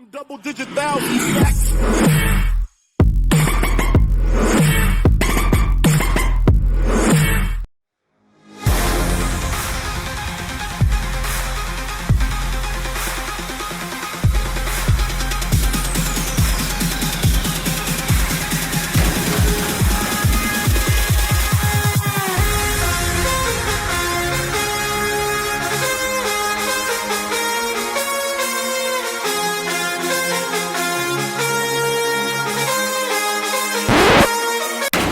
Double digit thousand stacks.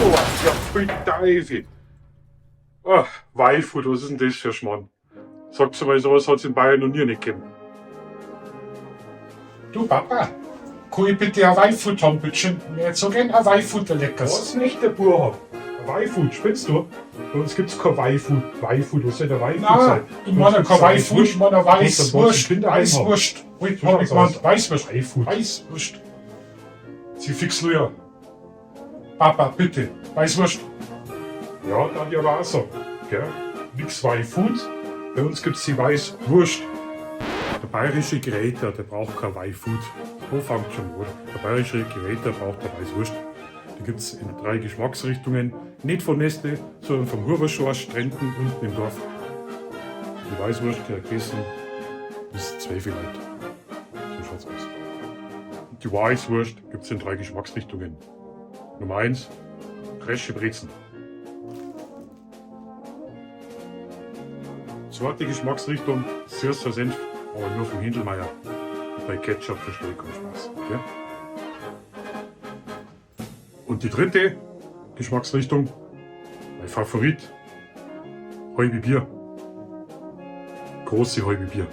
Oh, ja, pfui Teufel. Ach, Weifood, was ist denn das für ein Schmarrn? Sagt's mal, sowas hat's in Bayern noch nie nicht gegeben. Du Papa, kann ich bitte ein Weifood haben, bitteschön? Ich hätt so gern ein Weifood, ein leckeres. Was nicht der Bub haben? Ein Weifood, spinnst du? Bei uns gibt's kein Weifood. Weifood, was soll der Weifood Nein, sein? ich meine kein Weifood, ich meine Weißwurst. Weißwurst. Weißwurst. So Hab ich schaut's gemeint, aus. Weißwurst. Weifood. Weißwurst. Sie fix Luja. Papa, bitte, Weißwurst. Ja, dann ja aber auch so. Gell? Nix Weifood. Bei uns gibt's die Weißwurst. Der bayerische Geräter, der braucht kein Weifood. So fängt schon an. Der bayerische Geräter braucht eine Weißwurst. Die gibt's in drei Geschmacksrichtungen. Nicht von Nestle, sondern vom Huberschorsch, Trenten unten im Dorf. Die Weißwurst gehört gegessen bis 12 Uhr alt. So schaut's aus. Und die Weißwurst gibt's in drei Geschmacksrichtungen. Nummer 1, frische Brezen. Zweite Geschmacksrichtung, süßer Senf, aber nur vom Händelmeier. Und bei Ketchup verstehe ich keinen Spaß. Gell? Und die dritte Geschmacksrichtung, mein Favorit, halbe Bier. Große halbe Bier.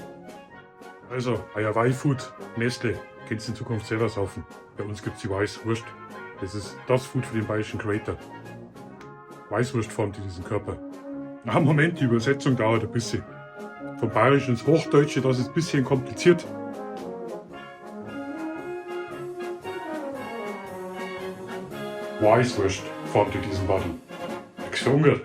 Also, euer Weifood, Nestle, könnt ihr in Zukunft selber saufen. Bei uns gibt's die Weißwurst. Das ist das Food für den bayerischen Creator. Weißwurst formt in diesem Körper. Na, Moment, die Übersetzung dauert ein bisschen. Vom Bayerischen ins Hochdeutsche, das ist ein bisschen kompliziert. Weißwurst formt in diesem Body. Nix verhungert.